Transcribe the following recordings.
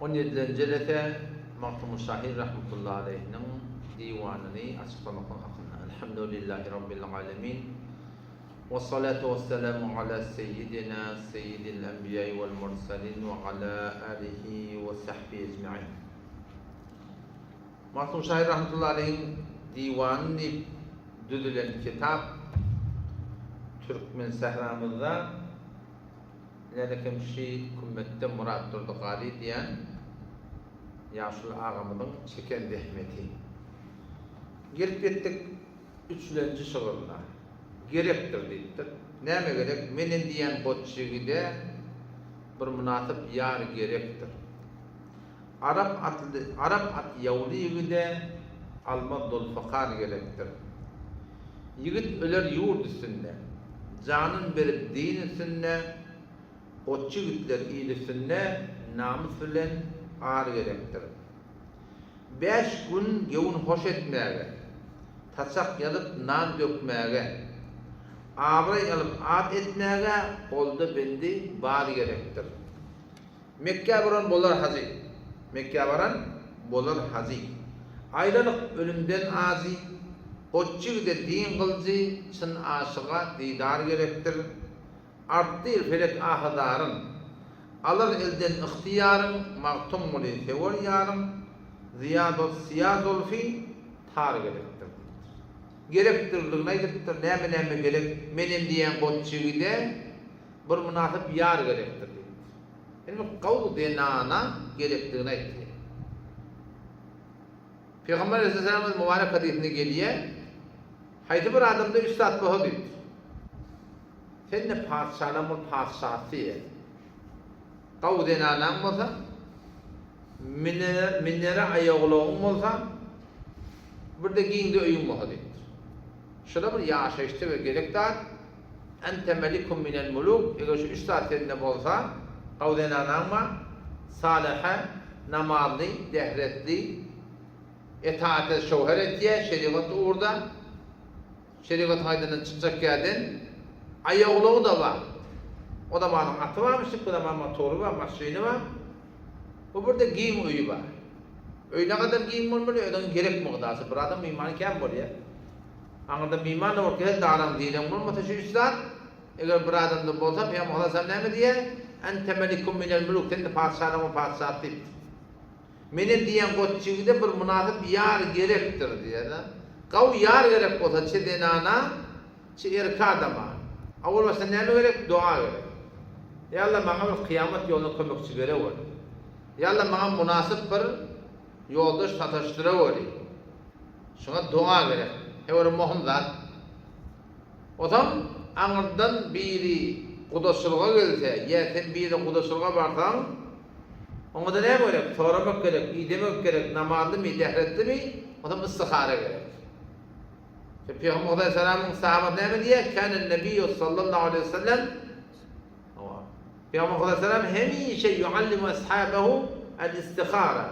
On ýedilenji jelese Magtymguly şahyr rahmetullahi aleýhiniň diwanyny açyklamaklyk hakynda. Elhamdülillahi Rabbil alemin. Wessalatu wessalamu ala seýýidina seýýidil enbiýai wel mursalin we ala alihi we sahbihi ejmain. Magtymguly şahyr rahmetullahi aleýhiň diwany diýip düzülen kitap türkmen sähramyzda Nädekem şi kümmetde Myratdurdy Garry diýen ýaşuly agamyzyň çeken zähmeti. Gelip ýetdik üçlenji şygryna. Gerekdir diýipdir. Näme gerek? Menen diýen goç ýigide bir mynasyp ýar gerekdir. Arap atly, arap at ýawly ýigide almaz zulfykar gerekdir. Ýigit öler ýurt üstünde, Janyn berip din üstünde, Goç ýigitler il üstünde, Namys bilen ar gerekdir. Bäş gün göwün hoş etmäge, Saçak ýazyp nan dökmäge, Abraý alyp at etmäge, Golda bendi bar gerekdir. Mekgä baran bolar hajy. Mekgä baran bolar hajy. Aýralyk ölümden ajy. Goç ýigide din gylyjy, Çyn aşyga didar gerekdir. Artdyr felek ahy-zaryn. Alar elden ygtyýaryň, Magtymguly söwer ýaryň, Zyýa syýa zulfy tar gerekdir diýipdir. Gerekdirligini aýdypdyr, näme-näme gerek, menem diýýän goç ýigide, Bir mynasyp ýar gerekdir diýipdir. Indi bir gowy zenana gerekdigini aýtdy. Pygamber aleyhisselamyň mübarek hadysynda gelýär, Haýsy bir adamda üç zat bolsa diýipdir. Sen-de patyşalaryň bir patyşasy diýýär. Gowy zenanaň bolsa, minere aýagulagyň bolsa, bir-de giňde öýüň bolsa diýipdir. Şular bir ýaşaýyşda bir gerek zat. Ente melikum minel muluk, eger şu üç zat sende bolsa, gawy zenanaň bar, salyha, namazly, dehretli, etaate şöwher etýär, şerigat ugurda, şerigatyň aýdanyndan çykjak ýerden, aýagulagy-da bar. O zamanyň aty barmyşdyk, bu zaman motory bar, maşyny bar. Bu birde giň öýi bar. Öý nägadar giň bolmaly, özüňe gerek mugdasy. Bir adam mymany kän bolýar. Aňyrda myman-da bolup gelse, daraň direň bolmasa şu üç zat, eger bir adamda bolsa, Pygamber sallallahu näme diýýär? Ente melikum minel muluk, sen-de patyşalaryň patyşasy diýipdir. Menen diýen goç ýigide bir mynasyp ýar gerekdir diýýär. Gawy ýar gerek bolsa, çi zenana, çi erki adama. Owal başda näme gerek? Doga gerek. Ýa Allah maňa bir kyýamat ýoluna kömekçi berewer. Ýa Allah maňa mynasyp bir ýoldaş sataşdyraweri. Şuňa doga gerek. Heweri mohum zat. Otam aňyrdan biri gudaçylyga gelse, ýa sen birine gudaçylyga barsaň, oňa-da näme gerek? Soramak gerek, idemek gerek, namazlymy, dähretlimi? Otam istihara gerek. Şo Pygamber aleyhissalamyň sahabasy näme diýýär? Kânen nebiýu sallallahu aleýhi we sellem Hawa. Pygamber aleyhissalam hemişe yuallimu ashabahu el-istihara.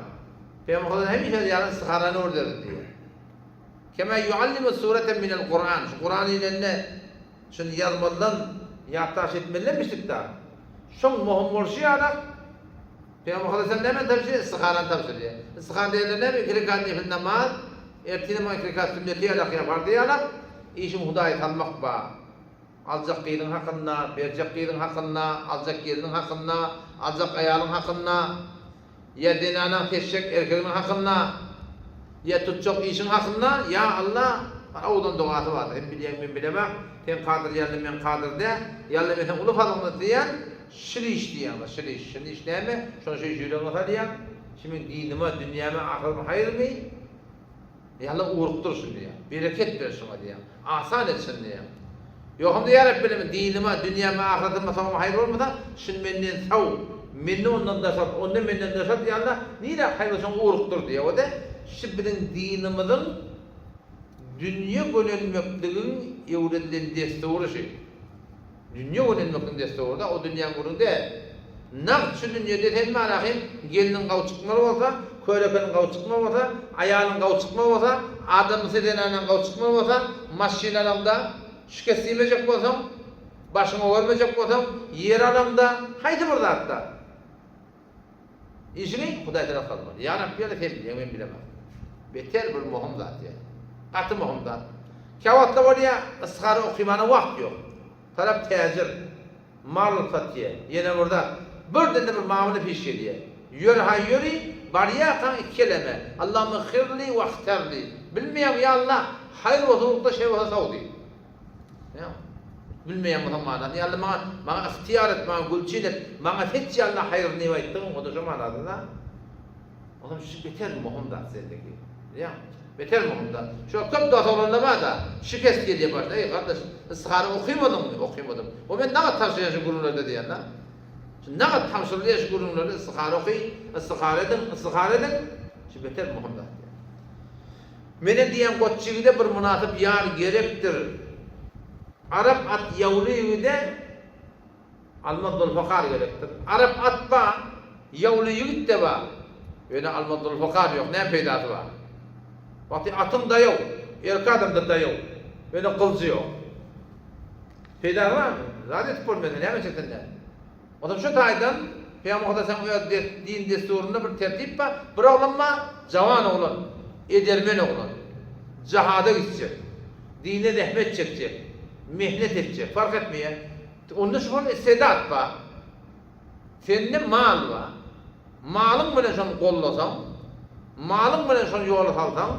Pygamber aleyhissalam hemişe ýalan istiharany öwrederdi diýýär. Kema yuallimu sureten minel Kur'an. Şu Kur'an inende şuny ýazmalydan, ýatdaş etmelidemişdik-da. Şoň möhüm bolşy ýalak Pygamber aleyhissalam näme tabşyrýar? Istiharany tabşyrýar. Istihara diýende näme? Iki rekat nefil namaz, ertir hem iki rekat sünneti ýalak ýapardy ýalak. Işiň Hudaýa salmak bar. Aljak gyzyň hakynda, berjek gyzyň hakynda, aljak gelniň hakynda, aljak aýalyň hakynda, ýa zenanaň seçjek erkeginiň hakynda, ýa tutjak işiň hakynda, ýa Alla, bir owadan dogasy bardyr, sen bilýäň, men bilemok, sen kadyr ýa-da men kadyr däl, ýa Alla men seň uly fazlyňdan isleýän, şul iş diýýäň-de, şul iş, şul iş näme, şony şu işi ýüregiňe salýaň, şu meň dinime, dünýäme, ahyratyma haýyrmy? Ýa Alla ugrukdyr şuny diýýär. Bereket ber şuňa diýýär. Asan et şuny diýýär. Ýogsam-da ýa Rabbi dinime, dünýäme, ahyratyma soňum haýyr bolmasa, şuny menden saw, meni ondan daşart, ony menden daşart ýa Alla, nirä haýyr bolsa şoňa ugrukdyr diýýär. O-da şu biziň dinimiziň dünýe gönelmekligiň öwredilen dessury şu. Dünýe gönenmekligiň dessury-da, o dünýäň gürrüňi däl. Nagt şu dünýede sen barahym gelniň gawy çykmaly bolsa, körekeniň gawy çykmaly bolsa, aýalyň gawy çykmaly bolsa, adamsy zenanaň gawy çykmaly bolsa, maşyn alaňda, şikes diýmejek bolsaň, başyňa görmejek bolsaň, ýer alaňda, haýsy bir zatda. Işiňi Hudaý tarap salmaly. Ýa Rabbi ýa-da sen bilýäň, men bilemok. Beter bir möhüm zat ýa. Gaty möhüm zat. Käwagtlar bolýar, istihara okymana wagt ýok. Tarap täjir, mal satýar, ýene bir zat. Birden-de bir mamla piş gelýär. Ýör-ha ýöri, barýarkaň ikileme. Allahümme hyrli we ahterli. Bilmeýäň, ýa Allah, haýyr bolsa urukda, şer bolsa saw diý. Näme? Bilmeýän bolsaň manysyny. Ýa Allah maňa, maňa ygtyýar et, maňa gülçin et, maňa seç ýa Allah haýryny diýip aýtdygyň, o-da şo manasynda. Onam şu beter möhüm zat sendeki. Bilýäňmi? Beter möhüm zat. Şo köp dos oglanlar bar-da, şikest gelýär başyna, Eý, gardaş, istihara okymadyňmy? Okymadym. O men nagat tabşyrýan şu gürrüňlerde diýýän-de. Şu nagat tabşyrylýan şu gürrüňlerde istihara oky, istihara ediň, istihara ediň. Şu beter möhüm zat. Meniň diýen goç ýigide bir mynasyp ýar gerekdir. Arap at ýawly ýigide Almaz Zulfakar gerekdir. Arap at bar, ýawly ýigit-de bar. Ýöne Almaz Zulfakar ýok, näme peýdasy bar? Wagty atyň daýaw, erki adam-da daýaw, ýöne gylyjy ýok. Peýdasy barmy? Zat edip bolmaz, näme etjek sen näme? Onsoň şu taýdan Pygamber Hudaýyň öz din dessurynda bir tertip bar, bir oglan bar, jawan oglan, edermen oglan, jahada gitjek, dine zähmet çekjek, mehnet etjek, fark etmeýär. Onda şol istedat bar. Sende mal bar. Malyň bilen şony gollasaň, malyň bilen şony ýola salsaň,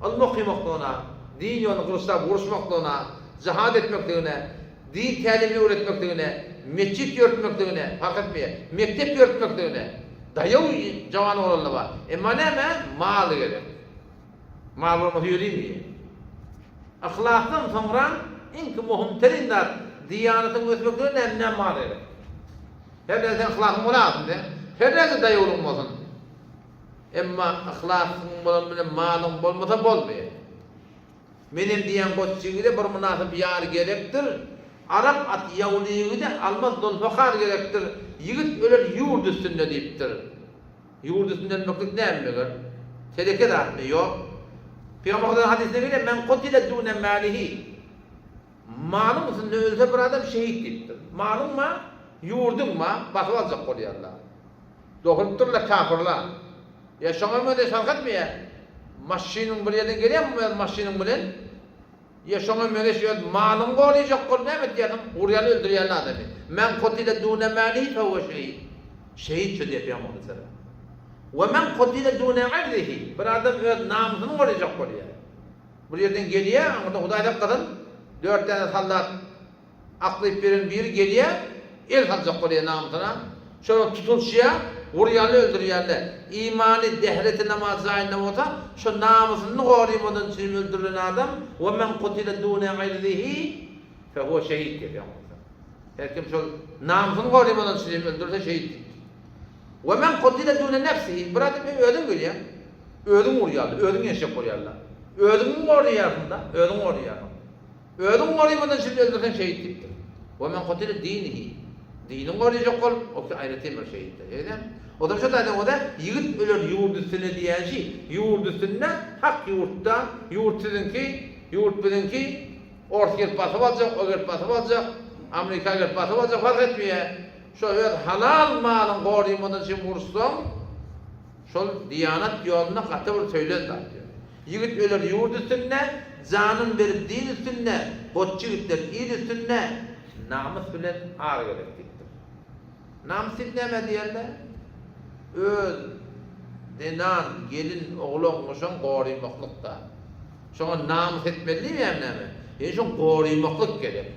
ylym okymaklygyna, din ýolunda gylyçlap uruşmaklygyna, jihad etmekligine, din tälimini öwretmekligine, metjit ýörtmekligine, parh etmeýär, mekdep ýörtmekligine, daýaw jawan oglanlar bar. Emma näme? Mal gerek. Mal bolmasa ýörimeýär. Yhlasdan soňra iňki möhüm terin zat diýanatyň ösmekligine näme näme mal gerek. Her näçe yhlasyň bolasyn de, her näçe daýawlygyň bolsun. Emma yhlasyň bolan bilen malyň bolmasa bolmaýar. Menem diýýän goç ýigide bir mynasyp ýar gerekdir, Arap at ýawly ýigide almaz zulfakar gerekdir, Ýigit öler ýurt üstünde diýipdir. Ýurt üstünde ölmeklik näme meger? Teleke zatmy? Ýok. Pygamber Hudaýyň hadysynda gelýär, Men kutile dune malihi. Malyň üstünde ölse bir adam şehit diýipdir. Malyň ma, ýurduň ma, basyp aljak bolýarlar. Dokulypdyrlar kafyrlar. Ýa şoňa meňzeş fark etmeýär. Maşynyň bir ýerden gelýärmi öz maşynyň bilen? Ýa şoňa meňzeş öz malyňy gorajak bolup näme etýärsiň? Urýarlar öldürýärler adamy. Men kutile dune malihi fehuve şehit. Şehit şu diýip Pygamber aleyhisselam. We men kutile dune irdihi. Bir adam öz namysyny gorajak bolýar. Bir ýerden gelýär, aňyrdan Hudaý saklasyn, dört däne soldat aklyp beren biri gelýär, el saljak bolýar namysyna. Şol wagt tutulyşýar, urýarlar, öldürýärler. Imany, dähreti namaz jaýynda bolsa, şo namysyny gorymadan üçin öldürilen adam, Ve men kutile dune irzihi fehuve şehit diýip ýaňylsa. Her kim şol namysyny gorymadan üçin öldürilse şehit diýipdir. Ve men kutile dune nefsihi, bir adam özüň gelýär. Özüň urýarlar, özüň eşek bolýarlar. Özüňi goraýarsyň-da, özüňi goraýarsyň. Özüňi goraýmadan şindi öldürseň şehit diýipdir. We men kutile dinihi. Dinini gorajak bolup, o kişi aýratyn bir şehitdir. Şeýdemi? O zaman şo taýdan bolsa, ýigit öler ýurt üstünde diýýän şi, ýurt üstünde, hak ýurtda, ýurt siziňki, ýurt biziňki, ors gelip basyp aljak, o gelip basyp aljak, Amerika gelip basyp aljak, fark etmeýär. Şo öz halal malyň gorymadan şem uruşsaň, Şol diýanat ýolunda gaty bir söýlen zat ýok. Ýigit öler ýurt üstünde, janyn berip din üstünde, goç ýigitler il üstünde, namys bilen ar gerek diýipdir. Namys diýip nämä diýende? Öz zenan, gelin, oglan goşaň gorymaklyk-da. Şoňa namys etmeli diýmeýärmi näme? Ýöne şoň gorymaklyk gerek.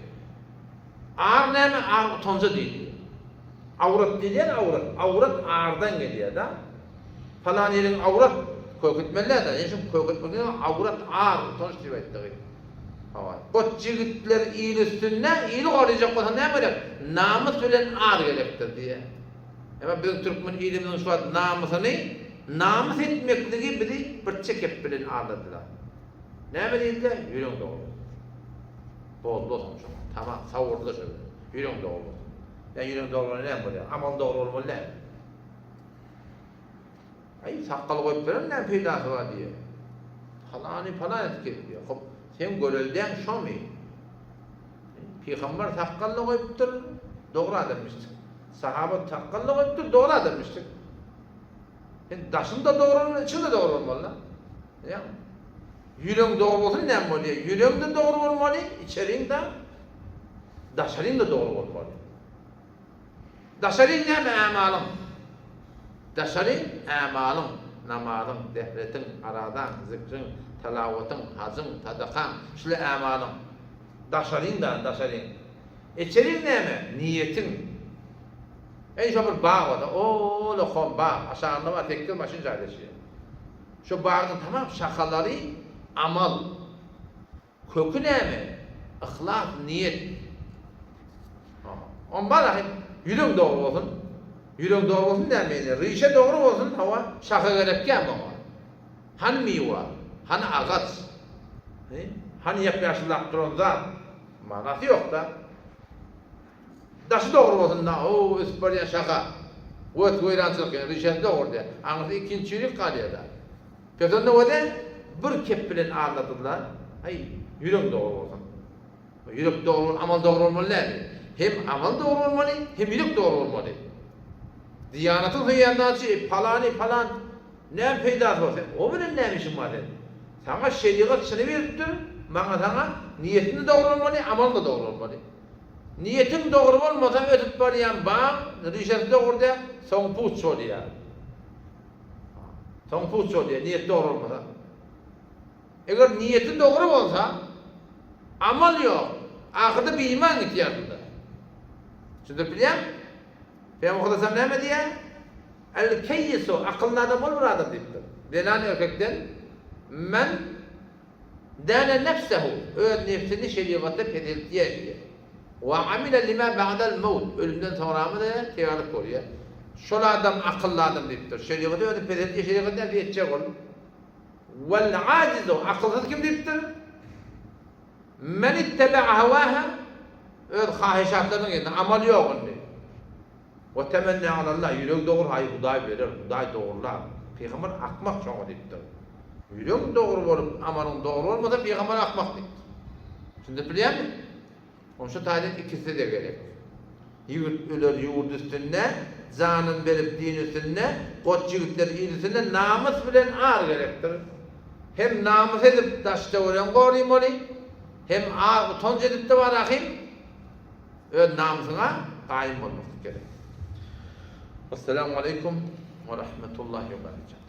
Ar näme? Ar utanja diýilýär. Awrat diýilýär awrat. Awrat ardan gelýär-de. Palan ýeriň awrat köketmeli-dä. Ýene şu köketmek diýen awrat ar utanç diýip aýtdygy. Hawa. Goç ýigitler il üstünde, ili gorajak bolsa näme gerek? Namys bilen ar gerekdir diýýär. Emma biziň türkmen ilimiziň şu wagt namysyny namys etmekligi bizi bir çekep bilen aldadylar. Näme diýdiler? Ýüregiň dogry bolsun. Boldy osaň şoňa. Tamam, sawurla şo bilen. Ýüregiň dogry bolsun. Ýa ýüregiň dogry bolanda näme bolýar? Amalyň dogry bolmaly däl. Aý, sakgal goýup beren näme peýdasy bar diýýär. Palany palan edip gezip ýör. Hop, seň göreldäň şomy? Pygamber sakgal-da goýupdyr, dogry adamyşdyk. Sahaba sakgal-da goýupdyr, dogry adamyşdyk. Sen daşyň-da dogry bolmaly, içiň-de dogry bolmaly-da. Bilýäňmi? Ýüregiň dogry bolsa näme bolýar? Ýüregiň-de dogry bolmaly, içeriň-de, daşaryň-da dogry bolmaly. Daşaryň näme ämalyň? Daşaryň ämalyň, namazyň, dehretiň, arazaň, zikriň, talawatyň, hajyň, sadakaň, şular ämalyň. Daşaryň da, daşaryň. Içeriň näme? Niýetiň. Eý şo bir bag bolsa, o-o-lokom bag, aşagynda bar sekiz maşyn jaýlaşýar. Şo bagyň tamam şahalary amal. Köki näme? Yhlas, niýet. On bar ahy, ýüregiň dogry bolsun. Ýüregiň dogry bolsun näme indi? Rişe dogry bolsun, hawa, şaha gerekýä muňa. Hany miwa? Hany agaç? Hany ýap-ýaşyllap duran zat? Manasy ýok-da. Daşy dogry bolsun-da, o ösüp barýan şaha. Göt weýrançylyk ýa rişesi dogry diýýär. Aňyrsy ikinji çüýrük galýar-da. Pes onda wede bir kep bilen aldadylar. Aý, ýüregiň dogry bolsun. Ýürek dogry bolup, amal dogry bolmaly dälmi? Hem amal dogry bolmaly, hem ýürek dogry bolmaly. Diýanatyň söýýän zady, palany, palan, näme peýdasy bar? Sen o bilen näme işiň bar seň? Saňa şerigat şuny beripdir, maňa saňa niýetiň-de dogry bolmaly, amalyň-da dogry bolmaly. Niýetiň dogry bolmasa ösüp barýan bag, rişesi dogry däl, soň puç bolýar. Soň puç bolýar, niýet dogry bolmasa. Eger niýeti dogry bolsa, amal ýok, ahyrda biiman gitýär şunda. Düşündirip bilýäňmi? Pygamber Muhammet näme diýýär? El-keýisu, akylly adam ol bir adam diýipdir. Zenan erkekden men däne nefsehu, öz nebsini şerigatda peseltýär diýýär. Wa amile lima ba'dal mawt, ölümden soňramy-da teýýarlyk görýär. Şol adam akylly adam diýipdir. Şerigaty özüni peseltýär, şerigat näme etjek ol? Wal ajizu, akylsyz kim diýipdir? Men ittebe'a hawaha, öz hahyşatlarynyň yzyna, amal ýok indi. Wa temenne alallah, ýüregi dogry, haý Hudaý berer, Hudaý dogrular. Pygamber akmak şoňa diýipdir. Ýüregiň dogry bolup, amalyň dogry bolmasa, pygamber akmak diýipdir. Düşündirip bilýärmi? Onuň şu taýdan ikisi-de gerek. Ýigit öler ýurt üstünde, Janyn berip din üstünde, Goç ýigitler il üstünde Namys bilen ar gerekdir. Hem namys edip daş-töweregiňi gorymaly, hem ar-utanç edip-de bar ahym, öz namysyňa gaýym bolmaklyk gerek. Wessalamu aleýkum we rahmetullahi we berekatuh.